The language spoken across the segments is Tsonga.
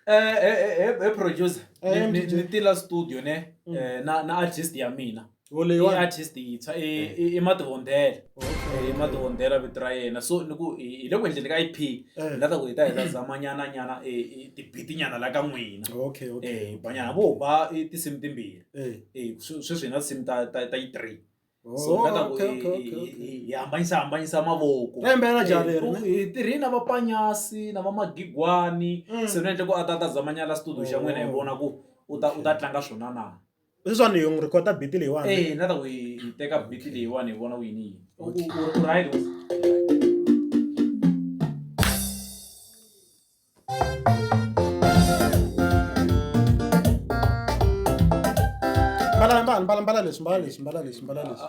He producer, MTJ. ni tila studio ne, na artist ya mina. Wo I leyiwani. artist yintshwa, i Mativondela. I Mativondela vito ra yena. So ni ku hi le ku endleni ka EP. Ni la ta ku hi ta zama nyana nyana, ti-beat nyana la ka n'wina. Okay. Banyana vo ba i tinsimu timbirhi. Sweswi hi na tinsimu ta yi 3. So ni la ta ku hi hambanyisa hambanyisa mavoko. Ra yimbelela njhani leri, ne? Hi tirhile na vapanyasi na va magigwani. Se ni endle ku a ta zama nyana la studio xa n'wina hi vona ku u ta tlanga swona na. Sweswiwani hi n'wi rhikhoda beat leyiwani. Na ta ku hi teka beat leyiwani hi vona ku yini yini. U right hosi? Mbala, mbala, mbala, mbala leswi, mbala leswi, mbala leswi, mbala leswi.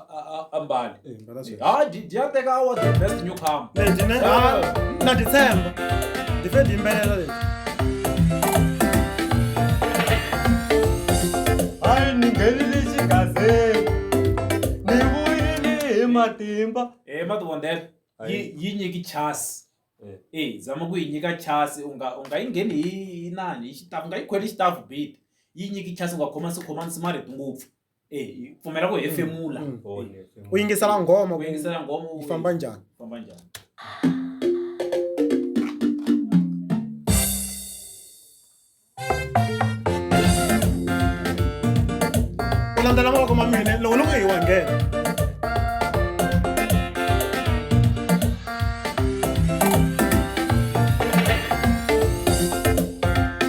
Ambali. Mbala sweswi. Ha, dyi ya teka award the best newcomer. Leti ne? Ah, na ti tshemba. Ndzi fe ndzi yimbelela leti. Hayi, ni nghenile xigazeni, ni vuyile hi matimba. Mativondela, yi nyiki chance. Zama ku yi nyika chance, u nga yi ngheni hi nani, hi xitafu, u nga yi khweli xitafu beat. Yi nyiki chance, u nga khomanisi khomanisi marito ngopfu. Pfumela ku hefemula. U yingisela nghoma U yingisela nghoma. Yi famba njhani? Famba njhani? U landzela mavoko ma mina loko ni ku hi wa nghena.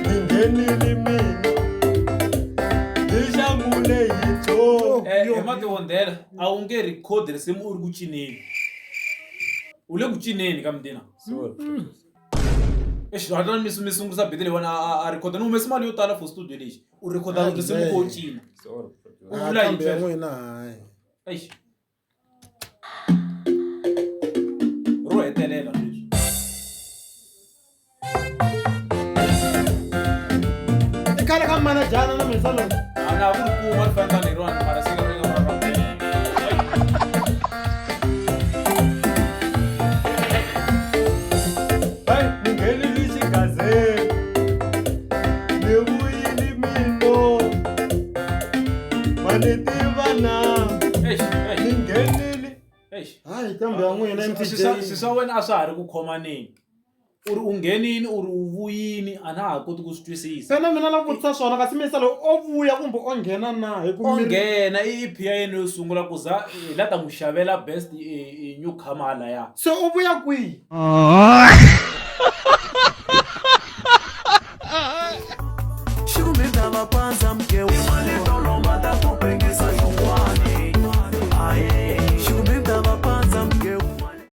Ni nghenile mina hi xangule hi tshopi. Hi Mativondela, a wu nge record risimu u ri ku cineni. U le ku cineni ka Mdina. Sorry. Eish, hatla mi sungurisa beat leyiwani, a record. Ni humese mali yo tala for studio lexi. U record risimu u kha u cina. Sorry. U vula yini Nqambi ya sweswo? n'wina hayi. Eish. Ro hetelela sweswi. I khale ka manajana na mina loyi. A na ku ri kuma ri fanele leriwani, mara se ri nga ra. Hayi, ni nghenile xigazeni, ni vuyile mino, ma ni tiva na. Eish, eish. Ni nghenile. Eish. Hayi, nqambi ya n'wina MTJ. Swi swa wena a swa ha ri ku khomaneni. U ri u nghenini, u ri u vuyini, a na ha koti ku swi twisisa. Phela mina na vutisa swona, kasi misa loyi o vuya kumbe o nghena na hi ku O nghena i EP ya yena yo sungula ku za hi la ta n'wi xavela best newcomer laya. Se u vuya kwihi?